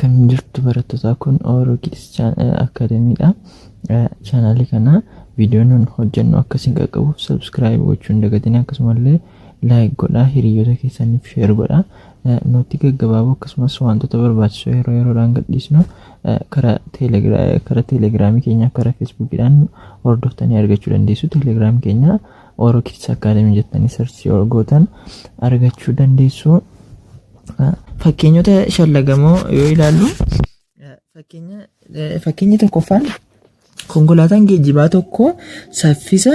Akkam jirtu barattootaa? Kun Oro Kids Academyidha. Chaanaalii kana viidiyoo nun hojjennu akka isin qaqqabuuf subscribe gochuu hin dagatinaa, akkasumallee like godhaa, hiriyoota keessaniif share godhaa. Nootii gaggabaaboo akkasumas wantoota barbaachisoo yeroo yeroodhaan gadhiisnu karaa teelegiraamii keenyaa, karaa feesbuukiidhaan hordoftanii argachuu dandeessu. Teelegiraamii keenya Oro Kids Academy jettanii search yoo gootan argachuu dandeessu. Fakkeenyota shallagamoo yoo ilaallu, fakkeenya tokkoffaan, konkolaataan geejjibaa tokko saffisa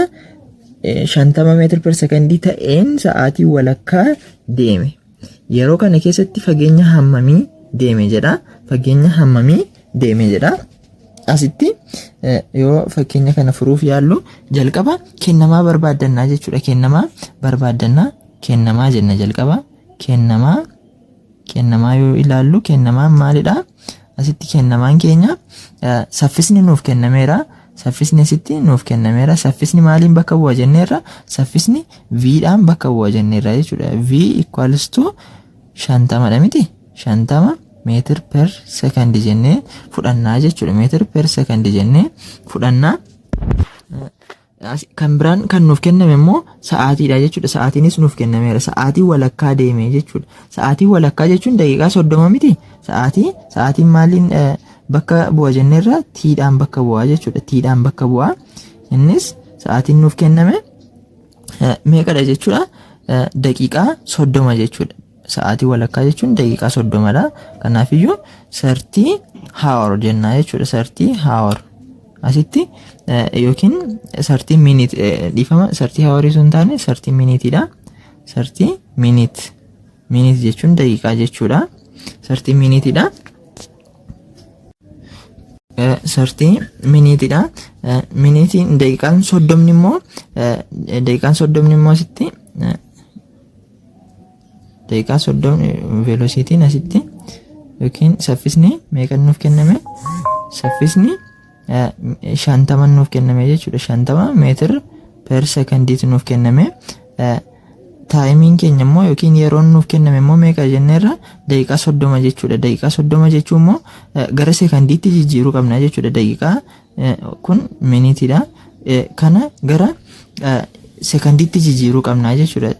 50 meter per sekondii ta'een sa'aatii walakkaa deeme. Yeroo kana keessatti fageenya hammamii deeme jedha. Fageenya hammamii deeme jedha. Asitti yoo fakkeenya kana furuuf yaallu, jalqaba kennamaa barbaaddannaa jechuudha. Kennamaa barbaaddannaa, kennamaa jenna jalqaba. Kennamaa yoo ilaallu, kennamaan maalidha? Asitti kennamaan keenya saffisni nuuf kennameera. Saffisni asitti nuuf kennameera. Saffisni maaliin bakka bu'a jenneerra? Saffisni V dhaan bakka bu'a jenneerra jechuudha. V equals to 50dha miti? 50 meter per second jennee fudhannaa jechuudha. Meter per second jennee fudhannaa. Kan biraan kan nuuf kenname immoo sa'aatiidha jechuudha. Sa'aatiinis nuuf kennameera. Sa'aatii walakkaa deeme jechuudha. Sa'aatii walakkaa jechuun daqiiqaa 30 miti? Sa'aatiin maaliin bakka bu'a jenneerra? T dhaan bakka bu'a jechuudha. T dhaan bakka bu'a. Innis sa'aatiin nuuf kenname meeqadha jechuudha? Daqiiqaa 30 jechuudha. Sa'aatii walakkaa jechuun daqiiqaa 30dha. Kanaafiyyuu 30 hour jennaa jechuudha. 30 hour. Asitti yookiin 30 minute, dhiifama, 30 hourii sun taane 30 minuteiidha. 30 minute, minute jechuun daqiiqaa jechuudha. 30 minuteiidha. 30 minuteiidha. Minuteiin daqiiqaan 30n immoo asitti daqiiqaa 30, velocityn asitti yookiin saffisni meeqa nuuf kenname? Saffisni 50 nuuf kenname jechuudha. 50 meter per secondiitu nuuf kenname. Timeiin keenya immoo yookiin yeroon nuuf kenname immoo meeqa jenneerra? Daqiiqaa 30 jechuudha. Daqiiqaa 30 jechuun immoo gara secondiitti jijjiiruu qabna jechuudha. Daqiiqaa kun minuteiidha. Kana gara secondiitti jijjiiruu qabna jechuudha.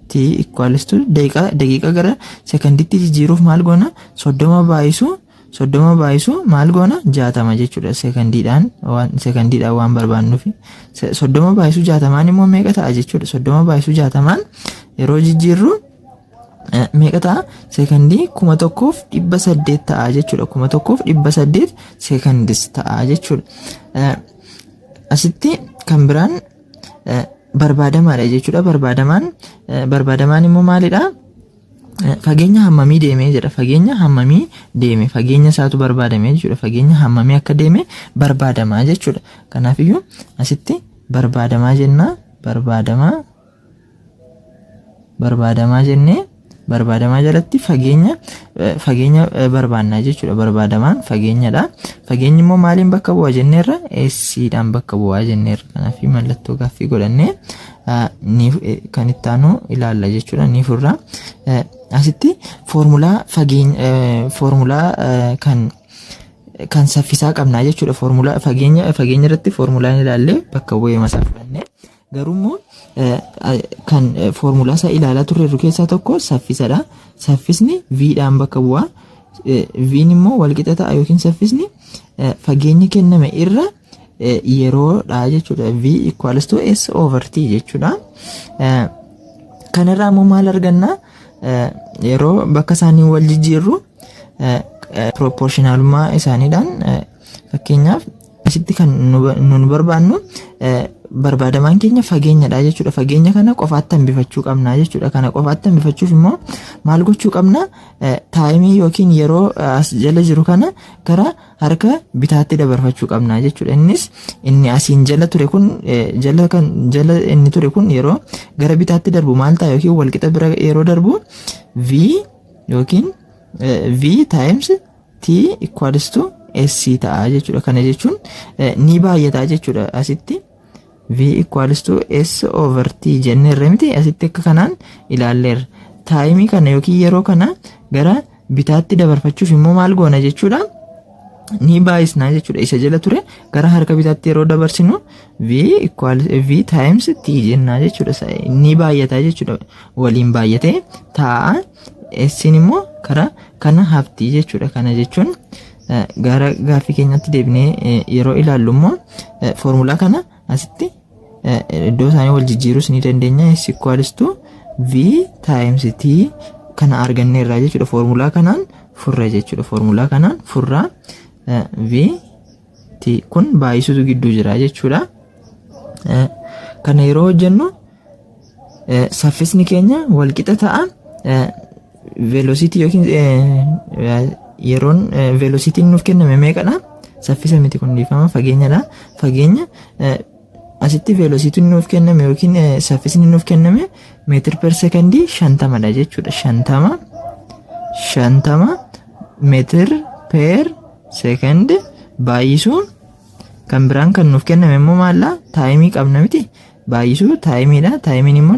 T equals to daqiiqaa gara secondiitti jijjiiruuf maal goona? 30 baay'isu maal goona? 60 jechuudha. Secondiidhaan waan barbaannuuf 30 baay'isu 60n immoo meeqa ta'a jechuudha? 30 baay'isu 60n yeroo jijjiirru meeqa ta'a? Secondii 1800 ta'a jechuudha. 1800 seconds ta'a jechuudha. Asitti kan biraan barbaadamaadha jechuudha. Barbaadamaan immoo maalidha? Fageenya hammamii deemee jedha. Fageenya hammamii deeme, fageenya isaatu barbaadame jechuudha. Fageenya hammamii akka deeme barbaadamaa jechuudha. Kanaafiyyuu asitti barbaadamaa jenna. Barbaadamaa jennee barbaadamaa jalatti fageenya barbaannaa jechuudha. Barbaadamaan fageenyadha. Fageenyi immoo maaliin bakka bu'a jenneerra? S dhaan bakka bu'aa jenneerra. Kanaaf mallattoo gaaffii godhannee kan itti aanu ilaalla jechuudha. Ni furra. Asitti foormulaa fageenya, foormulaa kan saffisaa qabnaa jechuudha. Foormulaa fageenya irratti foormulaan ilaallee bakka bu'ee masaa fudhannee, garuu immoo kan foormulaa isaa ilaalaa turreerru keessaa tokko saffisadha. Saffisni V dhaan bakka bu'a. V'n immoo walqixa ta'a yookiin saffisni fageenya kenname irra yeroodha jechuudha. V equals to S over T jechuudha. Kanarraa immoo maal arganna? Yeroo bakka isaanii wal jijjiirru proportionalummaa isaaniidhaan, fakkeenyaaf asitti kan nu barbaannu, barbaadamaan keenya fageenyadha jechuudha. Fageenya kana qofaatti hambifachuu qabna jechuudha. Kana qofaatti hambifachuuf immoo maal gochuu qabna? Timeii yookiin yeroo as jala jiru kana gara harka bitaatti dabarfachuu qabna jechuudha. Innis inni asiin jala ture kun, jala kan jala inni ture kun yeroo gara bitaatti darbu maal ta'a? Yookiin walqixa bira yeroo darbu V yookiin V times T equals to S ta'a jechuudha. Kana jechuun ni baay'ata jechuudha asitti. V equals to S over T jenneerra miti? Asitti akka kanaan ilaalleerra. Timeii kana yookiin yeroo kana gara bitaatti dabarfachuuf immoo maal goona jechuudha? Ni baay'isnaa jechuudha. Isa jala ture gara harka bitaatti yeroo dabarsinu V equal V times T jennaa jechuudha. Ni baay'ata jechuudha. Waliin baay'atee taa'a. S'n immoo karaa kana haftii jechuudha. Kana jechuun gara gaaffii keenyatti deebinee yeroo ilaallu immoo foormulaa kana asitti iddoo isaanii wal jijjiiruus ni dandeenya. S equals to V times T kana arganneerra jechuudha. Foormulaa kanaan furra jechuudha. Foormulaa kanaan furraa V T kun baay'isuutu gidduu jira jechuudha. Kana yeroo hojjennu saffisni keenya walqixa ta'a. Velocity yookiin yeroon velocityn nuuf kenname meeqadha? Saffisa miti kun, dhiifama, fageenyadha. Fageenya asitti velocityn nuuf kenname yookiin saffisni nuuf kenname meter per sekondii 50dha jechuudha. 50 meter per second baay'isuun kan biraan kan nuuf kenname immoo maallaa? Timeii qabna miti, baay'isuu timeiidha. Timeiin immoo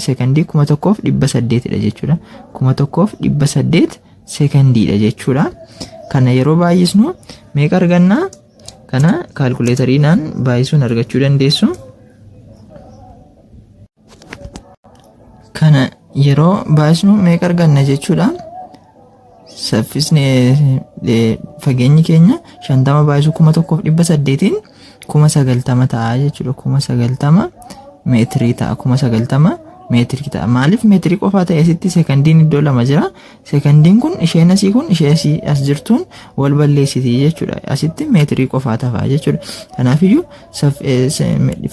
sekondii 1800dha jechuudha. 1800 sekondiidha jechuudha. Kana yeroo baay'isnu meeqa argannaa? Kana kaalkuleetariidhaan baay'isuun argachuu dandeessu. Kana yeroo baay'isnu meeqa arganna jechuudha? Saffisni fageenyi keenya 50 baay'isuu 1800n 90,000 ta'a jechuudha. 90,000 meetirii ta'a. 90,000 meetirii ta'a. Maaliif meetirii qofaa ta'e asitti? Sekondiin iddoo lama jira. Sekondiin kun isheen asii kun ishee asii as jirtuun wal balleessiti jechuudha. Asitti meetirii qofaa ta'a jechuudha. Kanaafiyyuu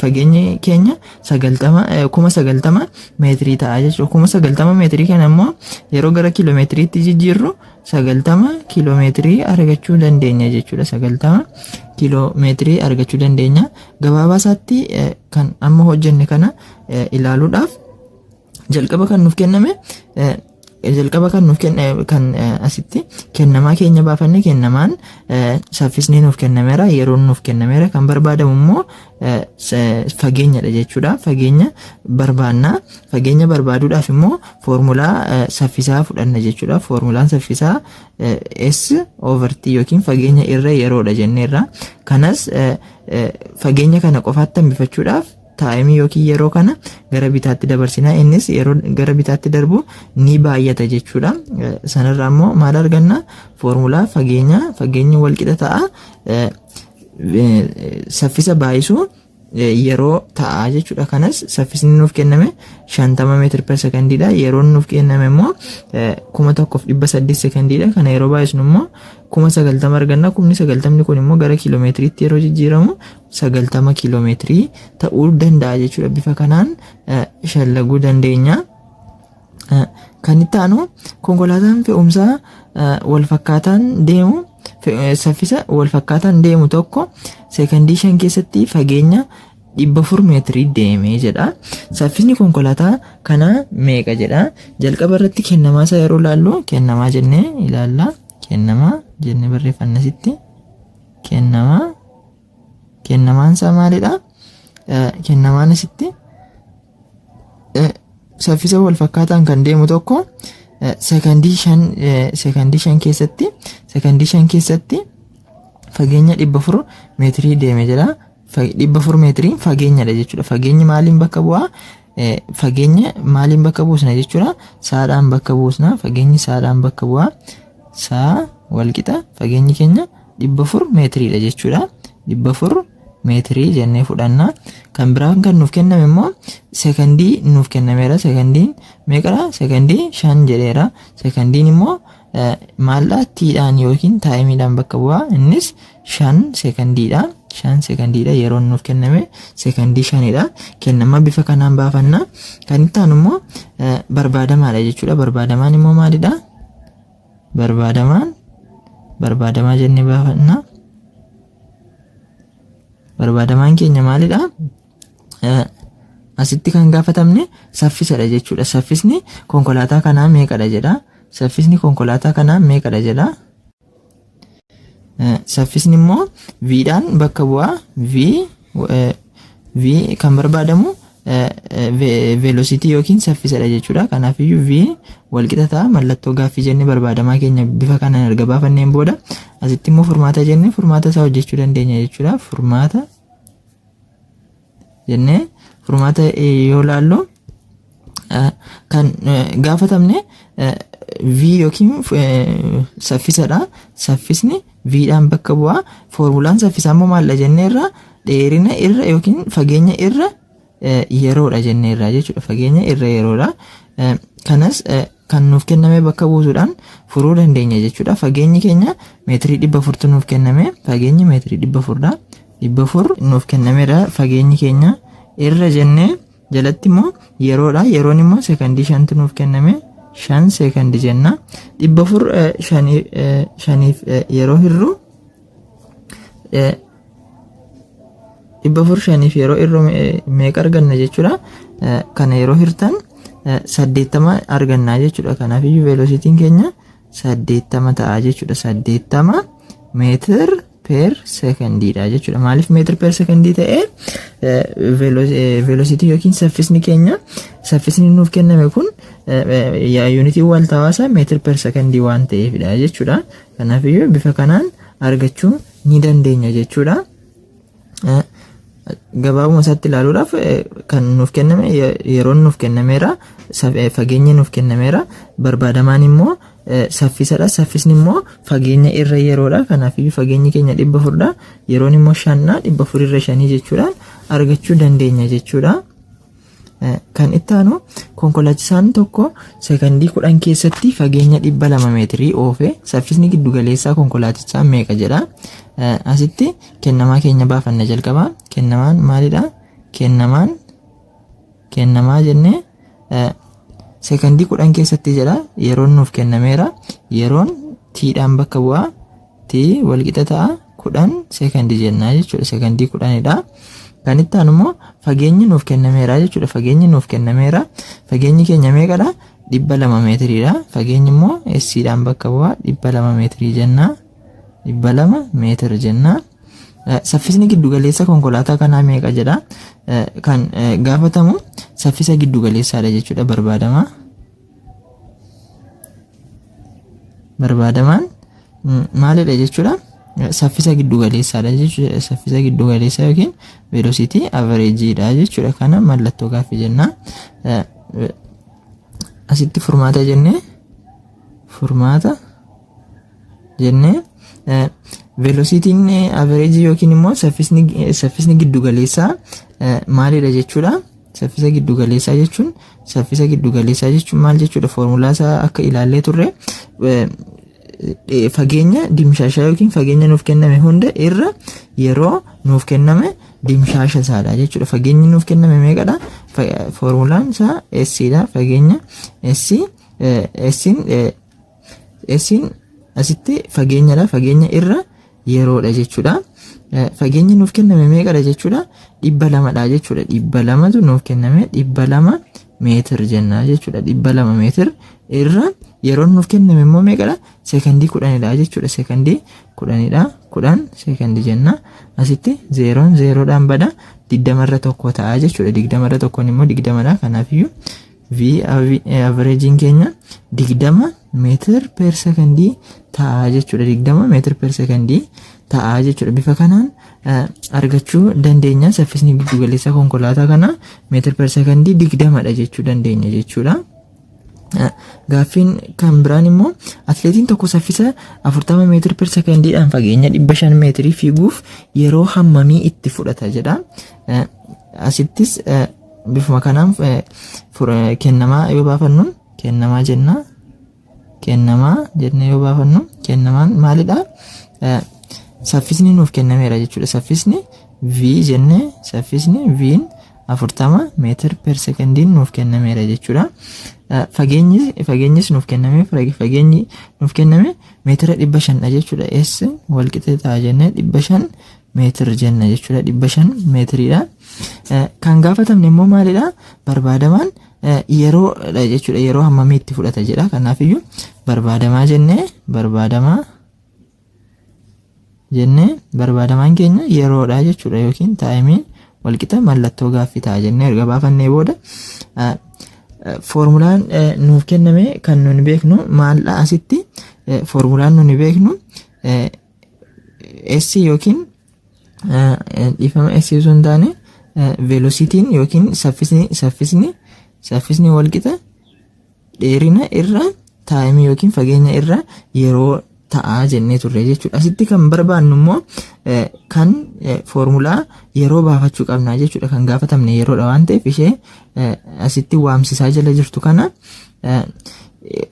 fageenyi keenya 90 meetirii ta'a jechuudha. 90,000 meetirii kana immoo yeroo gara kiiloomeetiriitti jijjiirru 90 kiiloomeetirii argachuu dandeenya jechuudha. 90 kiiloomeetirii argachuu dandeenya. Gabaabaa isaatti kan amma hojjenne kana ilaaluudhaaf jalqaba kan nuuf kenname, jalqaba kan nuuf kenne, kan asitti kennamaa keenya baafanne. Kennamaan saffisni nuuf kennameera, yeroon nuuf kennameera, kan barbaadamu immoo fageenyadha jechuudha. Fageenya barbaanna. Fageenya barbaaduudhaaf immoo foormulaa saffisaa fudhanna jechuudha. Foormulaan saffisaa S over T yookiin fageenya irra yeroodha jenneerra. Kanas fageenya kana qofaatti hambifachuudhaaf timeii yookiin yeroo kana gara bitaatti dabarsina. Innis yeroo gara bitaatti darbu ni baay'ata jechuudha. Sanarraa immoo maal arganna? Foormulaa fageenya, fageenyi wal qixa ta'a saffisa baay'isuu yeroo ta'a jechuudha. Kanas saffisni nuuf kenname 50 meter per sekondiidha. Yeroon nuuf kenname immoo 1800 sekondiidha. Kana yeroo baay'isnu immoo 90,000 arganna. 90,000 kun immoo gara kiiloomeetiriitti yeroo jijjiiramu 90 kiiloomeetirii ta'uu danda'a jechuudha. Bifa kanaan shallaguu dandeenya. Kan itti aanu, konkolaataan fe'umsaa wal fakkaataan deemu, saffisa wal fakkaataan deemu tokko sekondii 5 keessatti fageenya 400 meetirii deemee jedha. Saffisni konkolaataa kanaa meeqa jedha. Jalqaba irratti kennamaa isaa yeroo ilaallu kennamaa jennee ilaalla. Kennamaa jennee barreeffanna asitti. Kennamaa, kennamaan isaa maalidha? Kennamaan asitti saffisa wal fakkaataan kan deemu tokko sekondii 5 keessatti fageenya 400 meetirii deeme jedha. 400 meetiriin fageenyadha jechuudha. Fageenyi maaliin bakka bu'aa? Fageenya maaliin bakka buusna jechuudha? Saadhaan bakka buusna. Fageenyi saadhaan bakka bu'aa. Saa walqixa fageenyi keenya 400 meetiriidha jechuudha. 400 meetirii jennee fudhanna. Kan biraan kan nuuf kenname immoo sekondii nuuf kennameera. Sekondiin meeqadha? Sekondii 5 jedheera. Sekondiin immoo maaldha? Tiidhaan yookiin timeiidhaan bakka bu'aa. Innis 5 sekondiidha. 5 sekondiidha, yeroon nuuf kenname sekondii 5dha. Kennama bifa kanaan baafanna. Kan itti aanu immoo barbaadamaadha jechuudha. Barbaadamaan immoo maalidha? Barbaadamaan, barbaadamaa jennee baafanna. Barbaadamaan keenya maalidha? Asitti kan gaafatamne saffisadha jechuudha. Saffisni konkolaataa kanaa meeqadha jedha. Saffisni konkolaataa kanaa meeqadha jedha. Saffisni immoo V'dhaan bakka bu'aa. V, V kan barbaadamu Velocity yookiin saffisadha jechuudha. Kanaafiyyuu V walqixa ta'a mallattoo gaaffii jennee barbaadamaa keenya bifa kanaan erga baafanneen booda asitti immoo furmaata jennee furmaata isaa hojjechuu dandeenya jechuudha. Furmaata jennee furmaata yoo laallu kan gaafatamne V yookiin saffisadha. Saffisni V dhaan bakka bu'a. Foormulaan saffisaa immoo maaldha jenneerra? Dheerina irra yookiin fageenya irra yeroodha jenneerra jechuudha. Fageenya irra yeroodha. Kanas kan nuuf kenname bakka buusuudhaan furuu dandeenya jechuudha. Fageenyi keenya meetirii 400tu nuuf kenname. Fageenyi meetirii 400dha. 400 nuuf kennameera fageenyi keenya irra jennee jalatti immoo yeroodha. Yeroon immoo sekondii 5tu nuuf kenname. 5 sekondii jenna. 400 shaniif yeroo hirru 400 shaniif yeroo hirru meeqa arganna jechuudha? Kana yeroo hirtan 80 arganna jechuudha. Kanaafiyyuu veelositiin keenya 80 ta'a jechuudha. 80 meter per sekondiidha jechuudha. Maaliif meter per sekondii ta'e? Velocity yookiin saffisni keenya, saffisni nuuf kenname kun yuunitiin waaltawaasaa meter per sekondii waan ta'eefidha jechuudha. Kanaafiyyuu bifa kanaan argachuu ni dandeenya jechuudha. Gabaabuma isaatti ilaaluudhaaf kan nuuf kenname yeroon nuuf kennameera, fageenyi nuuf kennameera, barbaadamaan immoo saffisadha. Saffisni immoo fageenya irra yeroodha. Kanaafiyyuu fageenyi keenya 400dha, yeroon immoo shanna, 400 irra shanii jechuudhaan argachuu dandeenya jechuudha. Kan itti aanu, konkolaachisaan tokko sekondii 10 keessatti fageenya 200 meetirii oofe, saffisni giddugaleessaa konkolaatichaa meeqa jedha. Asitti kennamaa keenya baafanna jalqaba. Kennamaan maalidha? Kennamaan kennamaa jennee sekondii 10 keessatti jedha. Yeroon nuuf kennameera. Yeroon tiidhaan bakka bu'aa. T walqixa ta'a 10 sekondii jennaa jechuudha. Sekondii 10dha. Kan itti aanu immoo fageenyi nuuf kennameera jechuudha. Fageenyi nuuf kennameera. Fageenyi keenya meeqadha? 200 meetiriidha. Fageenyi immoo S dhaan bakka bu'aa, 200 meetirii jenna. 200 meetira jenna. Saffisni giddugaleessa konkolaataa kanaa meeqa jedha. Kan gaafatamu saffisa giddugaleessaadha jechuudha barbaadama. Barbaadamaan maalidha jechuudha? Saffisa giddugaleessaadha jechuudha. Saffisa giddugaleessaa yookiin velocity average-dha jechuudha. Kana mallattoo gaaffii jenna. Asitti furmaata jennee, furmaata jennee, velocitiin average yookiin immoo saffisni giddugaleessaa maalidha jechuudha? Saffisa giddugaleessaa jechuun, saffisa giddugaleessaa jechuun maal jechuudha? Foormulaa isaa akka ilaallee turre fageenya dimshaashaa yookiin fageenya nuuf kenname hunda irra yeroo nuuf kenname dimshaasha isaadha jechuudha. Fageenyi nuuf kenname meeqadha? Foormulaan isaa S dha. Fageenya S S'n S'n asitti fageenyadha. Fageenya irra yeroodha jechuudha. Fageenyi nuuf kenname meeqadha jechuudha? 200dha jechuudha. 200tu nuuf kenname, 200 meetir jenna jechuudha. 200 meetir irra yeroon nuuf kenname immoo meeqadha? Sekondii 10dha jechuudha. Sekondii 10dha. 10 sekondii jenna. Asitti zeeroon zeeroodhaan bada, 20 irra tokko ta'a jechuudha. 20 irra tokkoon immoo 20dha. Kanaafiyyuu V averageiin keenya 20 meter per sekondii ta'a jechuudha. 20 meter per sekondii ta'a jechuudha. Bifa kanaan argachuu dandeenya. Saffisni giddugaleessa konkolaataa kanaa meter per sekondii 20dha jechuu dandeenya jechuudha. Gaaffiin kan biraan immoo atleetiin tokko saffisa 40 meter per sekondiidhaan fageenya 500 meetirii fiiguuf yeroo hammamii itti fudhata jedha. Asittis bifuma kanaan kennamaa yoo baafannu, kennamaa jenna. Kennamaa jennee yoo baafannu kennamaan maalidha? Saffisni nuuf kennameera jechuudha. Saffisni V jennee, saffisni V'n 40 meter per sekondiin nuuf kennameera jechuudha. Fageenyis nuuf kenname, fageenyi nuuf kenname meetira 500dha jechuudha. S walqixa ta'a jennee 500 meetir jenna jechuudha. 500 meetiriidha. Kan gaafatamne immoo maalidha? Barbaadamaan yeroodha jechuudha. Yeroo hammamii itti fudhata jedha. Kanaafiyyuu barbaadamaa jennee, barbaadamaa jennee, barbaadamaan keenya yeroodha jechuudha yookiin timeiin Walqixa mallattoo gaaffii ta'a jennee erga baafannee booda, foormulaan nuuf kenname kan nuni beeknu maaldha? Asitti foormulaan nuni beeknu S yookiin, dhiifama, S osoo hin taane velocityn yookiin saffisni walqixa dheerina irra timeii yookiin fageenya irra yeroo ta'aa jennee turre jechuudha. Asitti kan barbaannu immoo kan foormulaa yeroo baafachuu qabna jechuudha. Kan gaafatamne yeroodha waan ta'eef, ishee asitti waamsisaa jala jirtu kana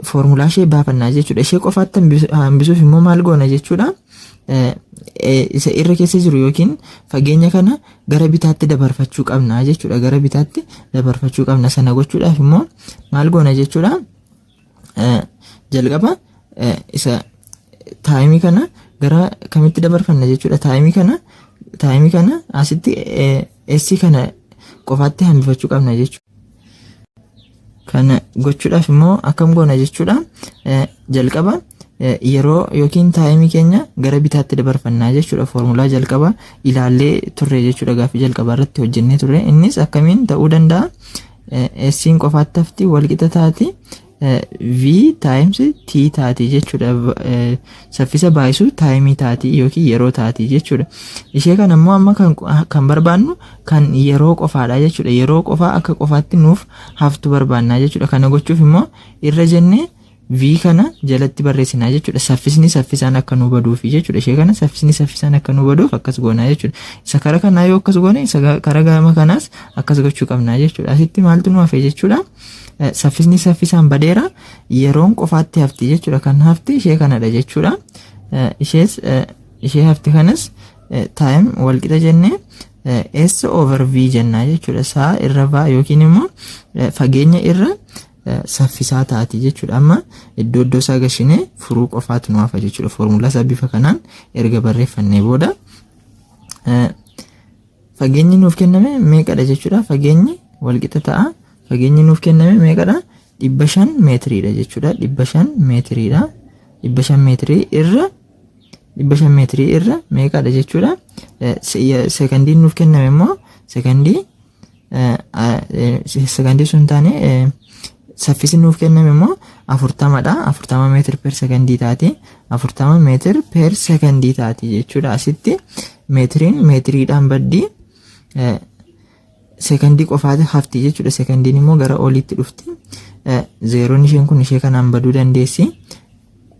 foormulaa ishee baafannaa jechuudha. Ishee qofaatti hambisuuf immoo maal goona jechuudha? Isa irra keessa jiru yookiin fageenya kana gara bitaatti dabarfachuu qabna jechuudha. Gara bitaatti dabarfachuu qabna. Sana gochuudhaaf immoo maal goona jechuudha? Jalqaba isa timeii kana gara kamitti dabarfanna jechuudha? Timeii kana asitti S kana qofaatti hambifachuu qabna jechuudha. Kana gochuudhaaf immoo akkam goona jechuudha? Jalqaba yeroo yookiin timeii keenya gara bitaatti dabarfannaa jechuudha. Foormulaa jalqaba ilaallee turre jechuudha. Gaaffii jalqabaa irratti hojjennee turre. Innis akkamiin ta'uu danda'a? S'n qofaatti hafti, walqixa taati V times T taati jechuudha. Saffisa baay'isu timeii taati yookiin yeroo taati jechuudha. Ishee kana immoo amma kan barbaannu kan yeroo qofaadha jechuudha. Yeroo qofaa akka qofaatti nuuf haftu barbaannaa jechuudha. Kana gochuuf immoo irra jennee V kana jalatti barreessinaa jechuudha. Saffisni saffisaan akka nu baduufi jechuudha. Ishee kana saffisni saffisaan akka nu baduuf akkas goonaa jechuudha. Isa kara kanaa yoo akkas goone, isa kara gama kanaas akkas gochuu qabnaa jechuudha. Asitti maaltu nu hafe jechuudha? Saffisni saffisaan badeera, yeroon qofaatti hafti jechuudha. Kan hafti ishee kanadha jechuudha. Ishees ishee hafti kanas time walqixa jennee S over V jennaa jechuudha. Saa irra V yookiin immoo fageenya irra saffisaa taati jechuudha. Amma iddoo iddoo isaa gashinee furuu qofaatu nu hafa jechuudha. Foormulaa isaa bifa kanaan erga barreeffannee booda, fageenyi nuuf kenname meeqadha jechuudha? Fageenyi walqixa ta'a. Fageenyi nuuf kenname meeqadha? 500 meetiriidha jechuudha. 500 meetiriidha. 500 meetirii irra, 500 meetirii irra meeqadha jechuudha? Sekandiin nuuf kenname immoo sekandii sun taane, saffisni nuuf kenname immoo 40dha. 40 meter per sekandii taati. 40 meter per sekandii taati jechuudha. Asitti meetiriin meetiriidhaan baddii, sekandii qofaati hafti jechuudha. Sekandiin immoo gara oliitti dhufti. Zeeroon isheen kun ishee kanaan baduu dandeessi.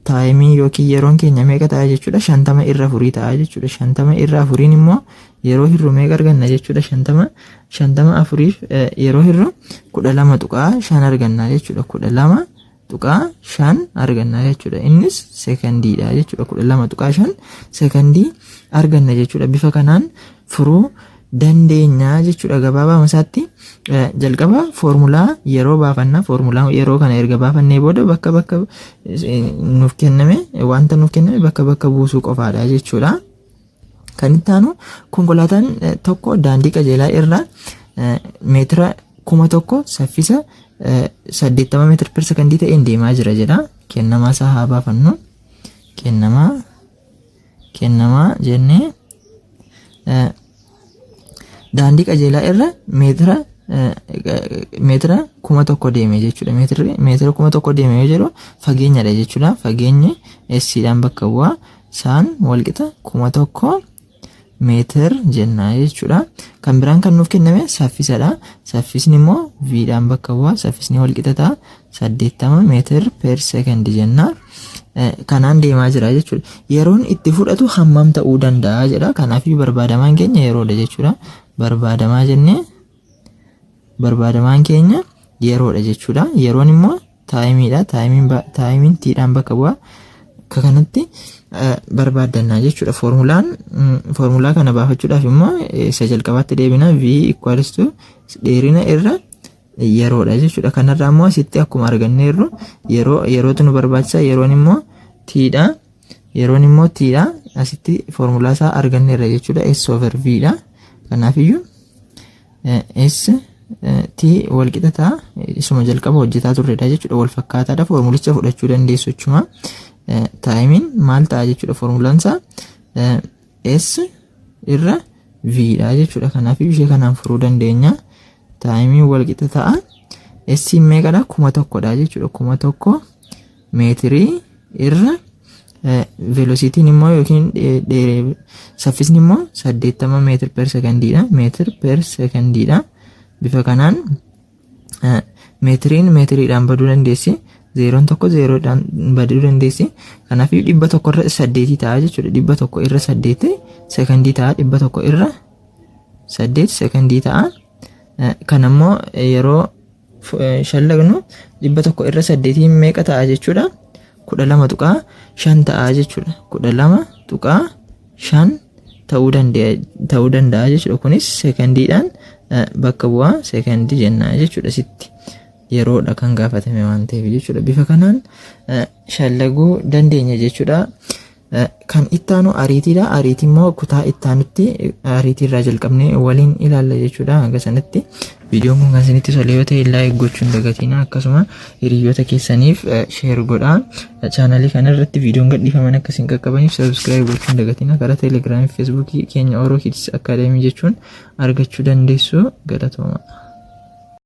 Timeii yookiin yeroon keenya meeqa ta'a jechuudha? 50 irra afurii ta'a jechuudha. 50 irra afuriin immoo yeroo hirru meeqa arganna jechuudha? 50 afuriif yeroo hirru 12.5 arganna jechuudha. 12.5 arganna jechuudha. Innis sekandiidha jechuudha. 12.5 sekandii arganna jechuudha. Bifa kanaan furuu dandeenya jechuudha. Gabaabaa isaatti jalqaba foormulaa yeroo baafannaa. Foormulaa yeroo kana erga baafannee booda bakka bakka nuuf kenname, wanta nuuf kenname bakka bakka buusuu qofaadha jechuudha. Kan itti aanu, konkolaataan tokko daandii qajeelaa irra meetira 1000 saffisa 80 meter per sekondii ta'een deemaa jira jedha. Kennamaa isaa haa baafannu. Kennamaa jennee, daandii qajeelaa irra meetira 1000 deeme jechuudha. Meetira 1000 deeme yoo jedhu fageenyadha jechuudha. Fageenyi S'dhaan bakka bu'aa. Saan walqixa 1000 meter jennaa jechuudha. Kan biraan kan nuuf kenname saffisadha. Saffisni immoo V'dhaan bakka bu'aa. Saffisni walqixa ta'a 80 meter per second jenna. Kanaan deemaa jira jechuudha. Yeroon itti fudhatu hammam ta'uu danda'a jedha. Kanaafii barbaadamaan keenya yeroodha jechuudha. Barbaadamaa jennee, barbaadamaan keenya yeroodha jechuudha. Yeroon immoo timeiidha. Timeiin T'dhaan bakka bu'a. Akka kanatti barbaaddannaa jechuudha. Foormulaa kana baafachuudhaaf immoo isa jalqabaatti deebina, V equals to dheerina irra yeroodha jechuudha. Kanarraa immoo asitti akkuma arganneerru yerootu nu barbaachisa. Yeroon immoo T'dha. Yeroon immoo T'dha. Asitti foormulaa isaa arganneerra jechuudha. S over V dha. Kanaafiyyuu S T walqixa ta'a. Isuma jalqaba hojjetaa turredha jechuudha. Wal fakkaataadha. Foormulicha fudhachuu dandeessu jechuudha. Timeiin maal ta'a jechuudha? Foormulaan isaa S irra V dha jechuudha. Kanaaf ishee kanaan furuu dandeenya. Timeiin wal qixa ta'a. S meeqadha? 1000dha jechuudha. 1000 meetirii irra velocityn immoo yookiin saffisni immoo 80 meter per secondiidha. Meter per secondiidha. Bifa kanaan meetiriin meetiriidhaan baduu dandeessi. Zeeroon tokko zeeroodhaan baduu dandeessi. Kanaaf 100 irra 8 ta'a jechuudha. 100 irra 8 sekondii ta'a. 100 irra 8 sekondii ta'a. Kan ammoo yeroo shallagnu 100 irra 8 meeqa ta'a jechuudha? 12.5 ta'a jechuudha. 12.5 ta'uu danda'a jechuudha. Kunis sekondiidhaan bakka bu'aa, sekondii jennaa jechuudha sitti. Yeroodha kan gaafatame waan ta'eef jechuudha. Bifa kanaan shallaguu dandeenya jechuudha. Kan ittaanu ariitiidha. Ariitii immoo kutaa ittaanutti ariitii irraa jalqabnee waliin ilaalla jechuudha. Hanga sanatti viidiyoon kun kan isinitti tole yoo ta'e like gochuu hin dagatinaa. Akkasuma hiriyoota keessaniif share godhaa. Chaanalii kana irratti viidiyoon gadhiifaman akka isin qaqqabaniif subscribe gochuu hin dagatinaa. Karaa Telegramii, Facebookii keenya Oro Kids Academy jechuun argachuu dandeessu. Galatooma.